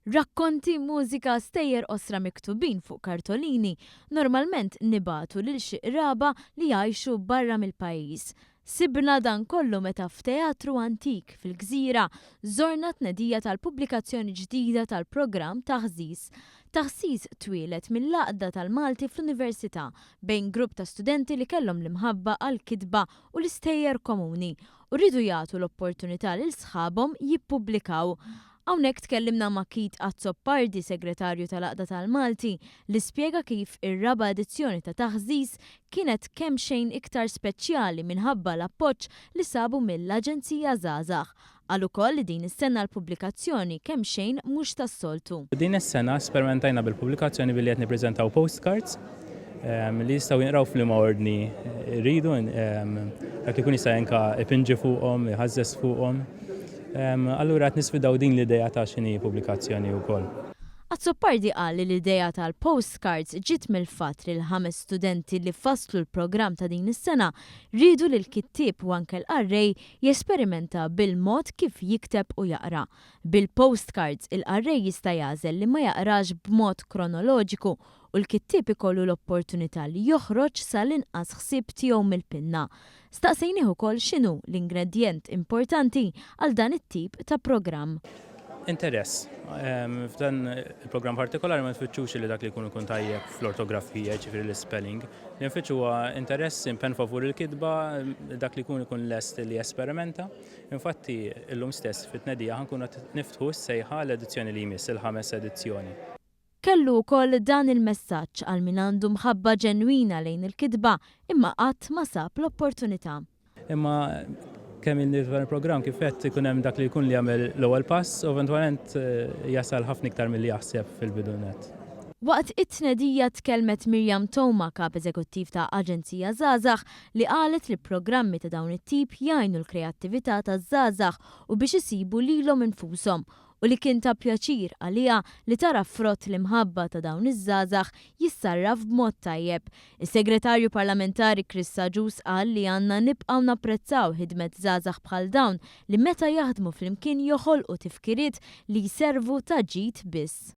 Rakkonti, mużika, stejjer qosra miktubin fuq kartolini normalment nibagħtu lil xi qraba li jgħixu barra mill-pajjiż. Sibna dan kollu meta f'teatru antik fil-Gżira żorna t-tnedija tal-pubblikazzjoni ġdida tal-programm Taħżiż. Taħżiż twieled mill-Għaqda tal-Malti fl-Università bejn grupp ta' studenti li kellhom l-imħabba għall-kitba u l-istejjer komuni u riedu jagħtu l-opportunità lil sħabhom jippubblikaw. Hawnhekk tkellimna ma' Keith Azzopardi, Segretarju tal-Għaqda tal-Malti, li spjega kif ir-raba' edizzjoni ta' Taħżiż kienet kemxejn iktar speċjali minħabba l-appoġġ li sabu mill-Aġenzija Żgħażagħ. Qal ukoll li din is-sena l-pubblikazzjoni kemxejn mhux tas-soltu. Din is-sena sperimentajna bil-pubblikazzjoni billi qed nippreżentaw postcards li jistgħu jinqraw f'liema ordni jridu, dak li jkun jista' anke ipinġi fuqhom, iħażżeż fuqhom. Allura qed nisfidaw din l-idea ta' x'inhi pubblikazzjoni wkoll. Azzopardi qal li l-idea tal-postcards ġiet mill-fatt li l-ħames studenti li fasslu l-programm ta' din is-sena riedu li l-kittieb u anke l-qarrej jesperimenta bil-mod kif jikteb u jaqra. Bil-postcards, il-qarrej jista' jagħżel li ma jaqrax b'mod kronoloġiku u l-kittieb ikollu l-opportunità li joħroġ sal-inqas ħsieb tiegħu mill-pinna. Staqsejnih ukoll x'inhu l-ingredjent importanti għal dan it-tip ta' programm. Interess. F'dan il-programm partikolari ma nfittxux li dak li jkun ikun tajjeb fl-ortografija, jiġifieri l-ispelling. Li nfittxu huwa interess, impenn favur il-kitba, dak li jkun ikun lest li jesperimenta. Infatti, illum stess fit-tnedija ħa nkunu qed niftħu s-sejħa għall-edizzjoni li jmiss, il-ħames edizzjoni. Kellu wkoll dan il-messaġġ għal min għandu mħabba ġenwina lejn il-kitba imma qatt ma sab l-opportunità. Imma kemm ilni f'dan il-programm kif għedt ikun hemm dak li jkun li jagħmel l-ewwel pass u eventwalment jasal ħafna iktar milli jaħseb fil-bidu nett. Waqt it-tnedija tkellmet Miriam Toma, Kap Eżekuttiv ta' Aġenzija Żgħażagħ, li qalet li programmi ta' dawn it-tip jgħinu l-kreattività taż-żgħażagħ u biex isibu lilhom infushom u li kien ta' pjaċir għaliha li tara frott l-imħabba ta' dawn iż-żgħażagħ jissarraf b'mod tajjeb. Is-Segretarju Parlamentari Chris Agius qal li għandna nibqgħu napprezzaw ħidmet żgħażagħ bħal dawn li meta jaħdmu flimkien joħolqu tifkiriet li jservu ta' ġid biss.